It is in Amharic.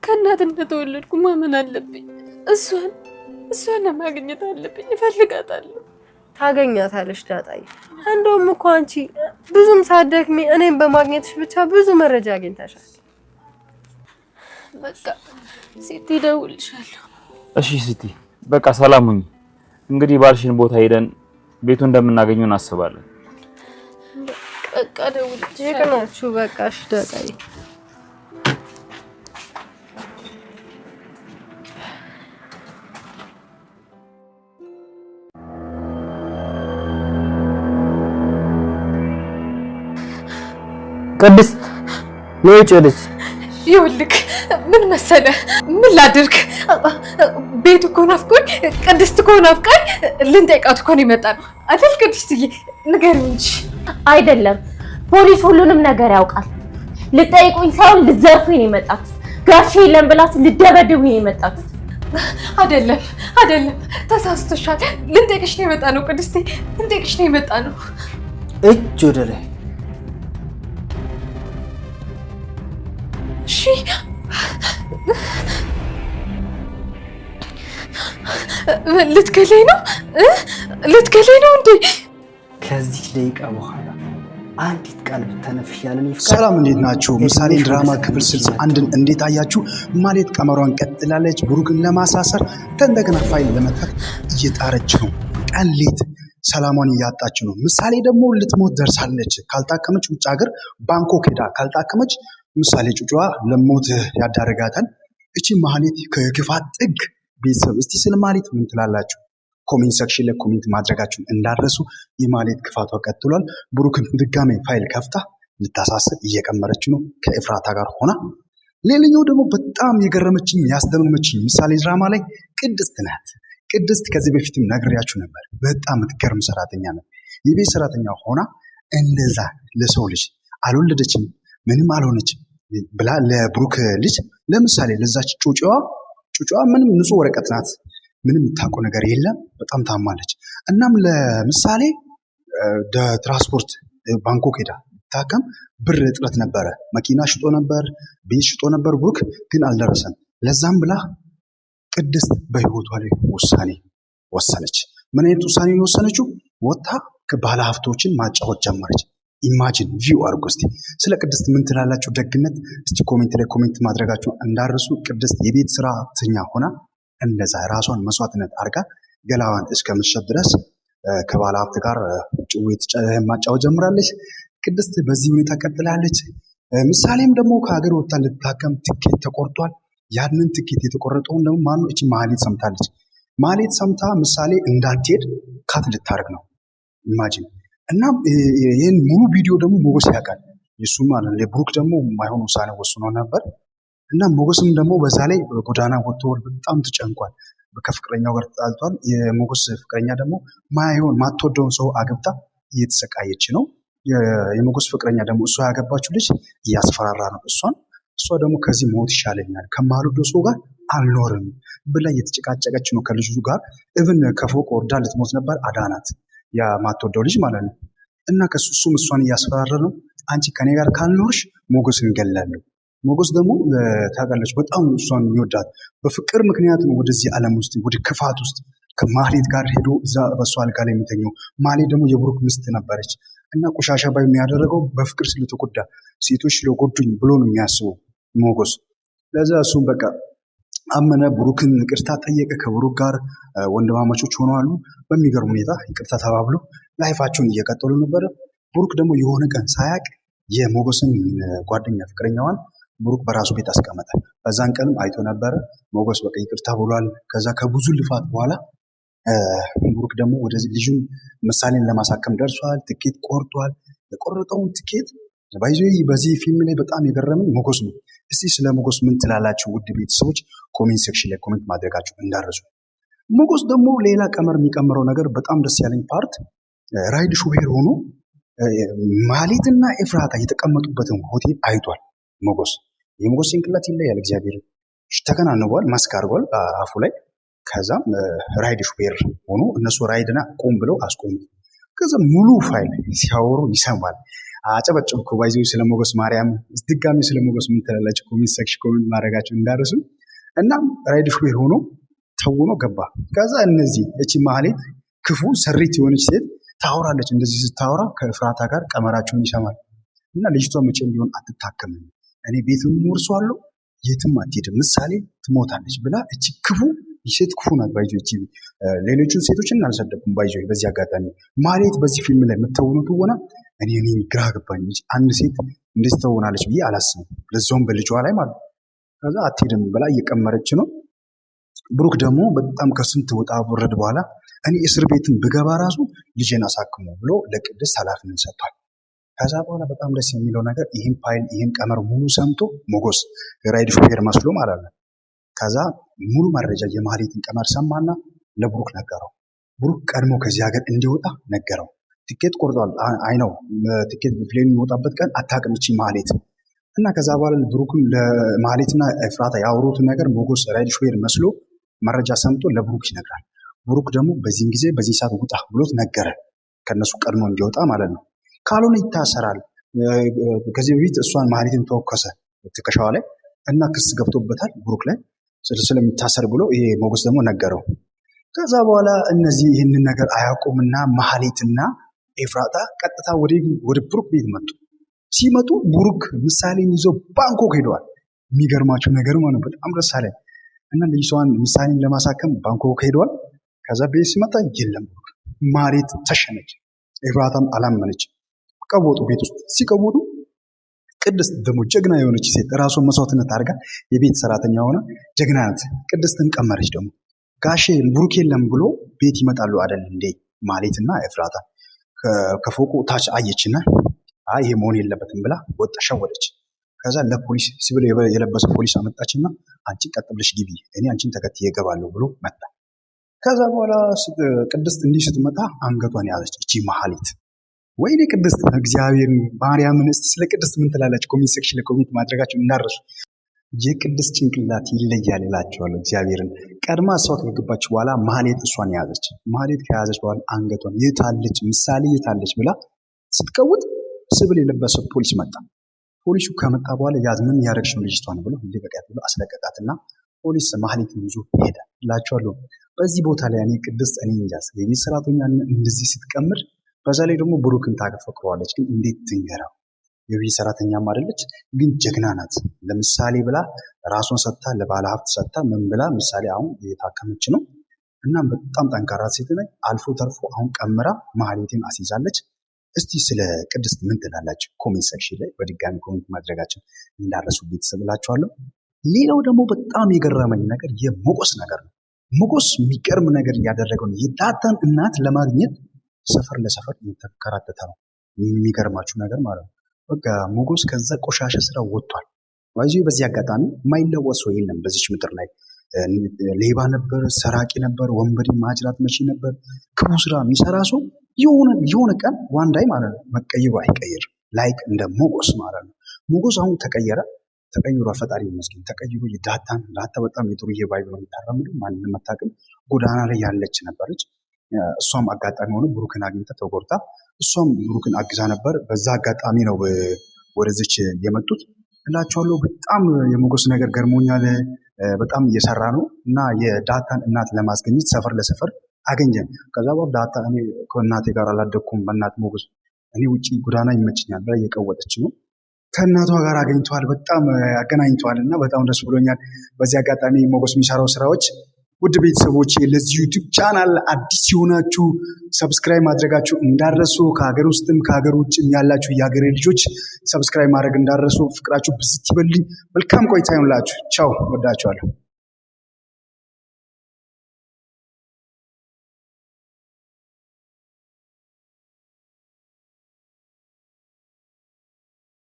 ከእናት እንደተወለድኩ ማመን አለብኝ። እሷን ማግኘት አለብኝ። እፈልጋታለሁ። ታገኛታለሽ ዳጣዬ። እንደውም እኮ አንቺ ብዙም ሳትደክሚ እኔም በማግኘትሽ ብቻ ብዙ መረጃ አግኝተሻል። በቃ ሲቲ እደውልልሻለሁ። እሺ ሲቲ፣ በቃ ሰላም ሁኚ። እንግዲህ ባልሽን ቦታ ሄደን ቤቱ እንደምናገኘው እናስባለን። በቃ እደውልልሻለሁ። ይቅናችሁ። በቃ እሺ ዳጣዬ። ቅድስት ነይ ውጭ ወደዚህ። ይኸውልህ ምን መሰለህ፣ ምን ላድርግ፣ ቤቱ እኮ ናፍቆኝ፣ ቅድስት እኮ ናፍቃኝ፣ ልንጠይቃት እኮ ነው የመጣነው አይደል? ቅድስትዬ ንገሪው እንጂ። አይደለም፣ ፖሊስ ሁሉንም ነገር ያውቃል። ልጠይቁኝ ሳይሆን ልትዘርፉኝ ነው የመጣችሁት። ጋሼ የለም ብላችሁ ልደበድቡኝ ነው የመጣችሁት። አይደለም አይደለም፣ ተሳስተሻል። ልንጠይቅሽ ነው የመጣነው ቅድስቴ፣ ልንጠይቅሽ ነው የመጣነው። እጅ ወደ ላይ። እሺ ልትገለኝ ነው? ልትገለኝ ነው እንዴ? ከዚች ደቂቃ በኋላ አንዲት ቃል ብተነፍሽ ያለን ይፍቃድ። ሰላም እንዴት ናችሁ? ምሳሌ ድራማ ክፍል 61ን እንዴት አያችሁ? ማሌት ቀመሯን ቀጥላለች። ብሩክን ለማሳሰር እንደገና ፋይል ለመክፈት እየጣረች ነው። ቀን ሌት ሰላሟን እያጣች ነው። ምሳሌ ደግሞ ልትሞት ደርሳለች። ካልታከመች ውጭ ሀገር ባንኮክ ሄዳ ካልታከመች ምሳሌ ጩጫዋ ለሞት ያዳርጋታል። እቺ ማህሌት ከክፋት ጥግ። ቤተሰብ እስቲ ስለ ማህሌት ምን ትላላችሁ? Comment section ላይ comment ማድረጋችሁን እንዳትረሱ። የማህሌት ክፋቷ ቀጥሏል። ብሩክን ድጋሜ ፋይል ከፍታ ልታሳስር እየቀመረች ነው ከኤፍራታ ጋር ሆና። ሌላኛው ደግሞ በጣም የገረመችኝ ያስደመመችኝ ምሳሌ ድራማ ላይ ቅድስት ናት። ቅድስት ከዚህ በፊትም ነግሬያችሁ ነበር። በጣም የምትገርም ሰራተኛ ናት። የቤት ሰራተኛ ሆና እንደዛ ለሰው ልጅ አልወለደችም፣ ምንም አልሆነችም ብላ ለብሩክ ልጅ ለምሳሌ ለዛች ጩጫዋ ጩጫዋ ምንም ንጹህ ወረቀት ናት። ምንም የምታውቀው ነገር የለም። በጣም ታማለች። እናም ለምሳሌ ትራንስፖርት ባንኮክ ሄዳ ታከም ብር እጥረት ነበረ። መኪና ሽጦ ነበር፣ ቤት ሽጦ ነበር። ብሩክ ግን አልደረሰም። ለዛም ብላ ቅድስት በህይወቷ ላይ ውሳኔ ወሰነች። ምን አይነት ውሳኔ ነው የወሰነችው? ወጥታ ባለ ሀብቶችን ማጫወት ጀመረች። Imagine view አድርጎ እስቲ ስለ ቅድስት ምን ትላላችሁ? ደግነት እስቲ comment ላይ comment ማድረጋችሁ እንዳትረሱ። ቅድስት የቤት ሰራተኛ ሆና እንደዛ ራሷን መስዋዕትነት አድርጋ ገላዋን እስከ መሸጥ ድረስ ከባለ ሀብት ጋር ጭዌት ማጫወት ጀምራለች። ቅድስት በዚህ ሁኔታ ቀጥላለች። ምሳሌም ደግሞ ከሀገር ወጥታ እንድትታከም ትኬት ተቆርጧል። ያንን ትኬት የተቆረጠውን ደግሞ ማነው? እቺ ማህሌት ሰምታለች። ማህሌት ሰምታ ምሳሌ እንዳትሄድ cut ልታደርግ ነው። Imagine። እና ይህን ሙሉ ቪዲዮ ደግሞ ሞገስ ያውቃል። የሱ ማለት ነው። የብሩክ ደግሞ የማይሆን ውሳኔ ወስኖ ነበር። እና ሞገስም ደግሞ በዛ ላይ ጎዳና ወጥቶ በጣም ተጨንቋል። ከፍቅረኛው ጋር ተጣልቷል። የሞገስ ፍቅረኛ ደግሞ ማይሆን ማትወደውን ሰው አግብታ እየተሰቃየች ነው። የሞገስ ፍቅረኛ ደግሞ እሷ ያገባችው ልጅ እያስፈራራ ነው እሷን። እሷ ደግሞ ከዚህ ሞት ይሻለኛል ከማልወደው ሰው ጋር አልኖርም ብላ እየተጨቃጨቀች ነው ከልጁ ጋር። Even ከፎቅ ወርዳ ልትሞት ነበር፣ አዳናት የማትወደው ልጅ ማለት ነው። እና ከሱም እሷን እያስፈራራ ነው። አንቺ ከኔ ጋር ካልኖርሽ ሞገስ እንገላለሁ። ሞገስ ደግሞ ታውቃለች በጣም እሷን የሚወዳት በፍቅር ምክንያት ነው ወደዚህ ዓለም ውስጥ ወደ ክፋት ውስጥ ከማህሌት ጋር ሄዶ እዛ በእሷ አልጋ ላይ የሚተኘው። ማህሌት ደግሞ የብሩክ ሚስት ነበረች። እና ቆሻሻ ባይ የሚያደረገው በፍቅር ስለተጎዳ ሴቶች ስለጎዱኝ ብሎ ነው የሚያስበው ሞገስ። ለዛ እሱም በቃ አመነ። ብሩክን ይቅርታ ጠየቀ። ከብሩክ ጋር ወንድማማቾች ሆነዋሉ። በሚገርም ሁኔታ ይቅርታ ተባብሎ life ኣቸውን እየቀጠሉ ነበረ። ብሩክ ደግሞ የሆነ ቀን ሳያቅ የሞገስን ጓደኛ ፍቅረኛዋን ብሩክ በራሱ ቤት አስቀመጠ። በዛን ቀንም አይቶ ነበረ። ሞገስ በቃ ይቅርታ ብሏል። ከዛ ከብዙ ልፋት በኋላ ብሩክ ደግሞ ወደዚህ ልጁን ምሳሌን ለማሳከም ደርሷል። ትኬት ቆርጧል። የቆረጠውን ትኬት by the way በዚህ ፊልም ላይ በጣም የገረመኝ ሞገስ ነው። እስቲ ስለ ሞገስ ምን ትላላችሁ ውድ ቤተሰቦች? Comment section ላይ comment ማድረጋችሁ እንዳትረሱ። ሞገስ ደግሞ ሌላ ቀመር የሚቀምረው ነገር በጣም ደስ ያለኝ part ራይድ ሹፌር ሆኖ ማህሌትና ኤፍራታ የተቀመጡበትን ሆቴል አይቷል። ሞገስ የሞገስ ጭንቅላት ይለያል። እግዚአብሔር ተከናንቧል፣ ማስክ አድርጓል አፉ ላይ። ከዛም ራይድ ሹፌር ሆኖ እነሱ ራይድና ቁም ብለው አስቆሙት። ከዛ ሙሉ ፋይል ሲያወሩ ይሰማል። አጨበጭብኩ። By the way ስለ ሞገስ ማርያም ድጋሚ ስለ ሞገስ ምን ትላላችሁ? Comment section comment ማድረጋችሁ እንዳትረሱ። እናም ራይድ ሹፌር ሆኖ ተውኖ ገባ። ከዛ እነዚህ እቺ ማህሌት ክፉ ሰሪት የሆነች ሴት ታወራለች። እንደዚህ ስታወራ ከኤፍራታ ጋር ቀመራቸውን ይሰማል። እና ልጅቷ መቼም ቢሆን አትታከምም፣ እኔ ቤቱን ወርሷለሁ፣ የትም አትሄድም፣ ምሳሌ ትሞታለች ብላ እቺ ክፉ ሴት ክፉ ናት። By the way እቺ ሌሎቹን ሴቶችን አልሰደብኩም። By the way በዚህ አጋጣሚ ማህሌት በዚህ ፊልም ላይ የምትተውነው ትወና እኔ ግራ ገባኝ። አንድ ሴት እንደዚህ ተውናለች ብዬ አላስብም። ለዛውም በልጇ ላይ ማለት ነው። ከዛ አትሄድም ብላ እየቀመረች ነው። ብሩክ ደግሞ በጣም ከስንት ወጣ ወረድ በኋላ እኔ እስር ቤትን ብገባ ራሱ ልጄን አሳክሞ ብሎ ለቅድስት ኃላፊነት ሰጥቷል። ከዛ በኋላ በጣም ደስ የሚለው ነገር ይህን ፋይል ይህን ቀመር ሙሉ ሰምቶ ሞገስ ራይድ ሾፌር መስሎ ማለት ነው። ከዛ ሙሉ መረጃ የማህሌትን ቀመር ሰማና ለብሩክ ነገረው። ብሩክ ቀድሞ ከዚህ ሀገር እንዲወጣ ነገረው። ትኬት ቆርጧል። አይ ነው ትኬት plane የሚወጣበት ቀን አታውቅም ይቺ ማህሌት እና ከዛ በኋላ ብሩክን ለማህሌትና ኤፍራታ ያወሩትን ነገር ሞገስ ራይድ ሾፌር መስሎ መረጃ ሰምቶ ለብሩክ ይነግራል። ብሩክ ደግሞ በዚህን ጊዜ በዚህ ሰዓት ውጣ ብሎት ነገረ። ከነሱ ቀድሞ እንዲወጣ ማለት ነው። ካልሆነ ይታሰራል። ከዚህ በፊት እሷን ማህሌትን ተወከሰ ትከሻዋ ላይ እና ክስ ገብቶበታል ብሩክ ላይ ስለሚታሰር ብሎ ይሄ ሞገስ ደግሞ ነገረው። ከዛ በኋላ እነዚህ ይህንን ነገር አያውቁምና ማህሌትና ኤፍራታ ቀጥታ ወደ ብሩክ ቤት መጡ። ሲመጡ ብሩክ ምሳሌን ይዞ ባንኮክ ሄደዋል። የሚገርማችሁ ነገር ማለት በጣም ደስ አለኝ። እና ልጅቷን ምሳሌን ለማሳከም ባንኮክ ሄደዋል። ከዛ ቤት ሲመጣ የለም ብሩክ። ማህሌት ተሸነች፣ ኤፍራታም አላመነች። ቀወጡ። ቤት ውስጥ ሲቀወጡ ቅድስት ደግሞ ጀግና የሆነች ሴት ራሷን መስዋዕትነት አድርጋ የቤት ሰራተኛ ሆና ጀግና ናት። ቅድስትን ቀመረች። ደግሞ ጋሼ ብሩክ የለም ብሎ ቤት ይመጣሉ አይደል እንዴ ማህሌትና ኤፍራታ ከፎቁ ታች አየችና አይ ይሄ መሆን የለበትም ብላ ወጣ፣ ሸወደች። ከዛ ለፖሊስ ሲቪል የለበሰ ፖሊስ አመጣችና አንቺ ቀጥ ብለሽ ግቢ፣ እኔ አንቺን ተከትዬ እገባለሁ ብሎ መጣ። ከዛ በኋላ ቅድስት እንዲህ ስትመጣ አንገቷን ያዘች እቺ ማህሌት። ወይኔ ቅድስት እግዚአብሔር ማርያምን፣ እስቲ ስለ ቅድስት ምን ትላላችሁ? Comment section ላይ comment ማድረጋችሁ እንዳትረሱ። የቅድስት ጭንቅላት ይለያል እላቸዋለሁ። እግዚአብሔርን ቀድማ እሷ ከገባች በኋላ ማህሌት እሷን ያዘች። ማህሌት ከያዘች በኋላ አንገቷን የታለች ምሳሌ የታለች ብላ ስትቀውጥ ሲቪል የለበሰ ፖሊስ መጣ። ፖሊሱ ከመጣ በኋላ ያዝ ምን ያደረግሽ ነው ልጅቷን ብሎ ልቀቂያት ብሎ አስለቀቃትና ፖሊስ ማህሌትን ይዞ ሄደ እላቸዋለሁ። በዚህ ቦታ ላይ እኔ ቅድስት እኔ እንጃ የቤት ሰራተኛ እንደዚህ ስትቀምር፣ በዛ ላይ ደግሞ ብሩክን ታፈቅረዋለች። ግን እንዴት ትንገረው? የቤት ሰራተኛም አይደለች፣ ግን ጀግና ናት። ለምሳሌ ብላ ራሷን ሰጥታ ለባለ ሀብት ሰጥታ ምን ብላ ምሳሌ አሁን እየታከመች ነው። እና በጣም ጠንካራ ሴት ነች። አልፎ ተርፎ አሁን ቀምራ ማህሌትን አስይዛለች። እስቲ ስለ ቅድስት ምን ትላላችሁ? Comment section ላይ በድጋሚ comment ማድረጋችሁ እንዳትረሱ ቤተሰብ እላችኋለሁ። ሌላው ደግሞ በጣም የገረመኝ ነገር የሞገስ ነገር ነው። ሞገስ የሚገርም ነገር እያደረገው ነው። የዳታን እናት ለማግኘት ሰፈር ለሰፈር እየተከራተተ ነው። የሚገርማችሁ ነገር ማለት ነው። በቃ ሞገስ ከዛ ቆሻሻ ስራ ወጥቷል። By the way በዚህ አጋጣሚ የማይለወጥ ሰው የለም በዚች ምድር ላይ። ሌባ ነበር፣ ሰራቂ ነበር፣ ወንበዴ ማጅራት መቺ ነበር። ክፉ ስራ የሚሰራ ሰው የሆነ ቀን one day ማለት ነው መቀየሩ አይቀይር። Like እንደ ሞገስ ማለት ነው። ሞገስ አሁን ተቀየረ፣ ተቀይሮ ፈጣሪ ይመስገን ተቀይሮ የዳታን ዳታ በጣም የዱርዬ vibe ነው የምታራምደው፣ ማንንም አታውቅም። ጎዳና ላይ ያለች ነበረች። እሷም አጋጣሚ ሆኖ ብሩክን አግኝታ ተጎድታ እሷም ብሩክን አግዛ ነበር። በዛ አጋጣሚ ነው ወደዚች የመጡት እላቸዋለሁ። በጣም የሞገስ ነገር ገርሞኛል። በጣም እየሰራ ነው እና የዳታን እናት ለማስገኘት ሰፈር ለሰፈር አገኘን። ከዛ በኋላ ዳታ እኔ ከእናቴ ጋር አላደግኩም፣ በእናት ሞገስ እኔ ውጪ ጎዳና ይመችኛል ብላ እየቀወጠች ነው። ከእናቷ ጋር አገኝተዋል። በጣም አገናኝተዋል እና በጣም ደስ ብሎኛል። በዚህ አጋጣሚ ሞገስ የሚሰራው ስራዎች ውድ ቤተሰቦች ለዚህ YouTube channel አዲስ የሆናችሁ subscribe ማድረጋችሁ እንዳትረሱ። ከሀገር ውስጥም ከሀገር ውጭም ያላችሁ የሀገሬ ልጆች subscribe ማድረግ እንዳትረሱ። ፍቅራችሁ ብዝት ይበልኝ። መልካም ቆይታ ይሁንላችሁ። ቻው፣ ወዳችኋለሁ።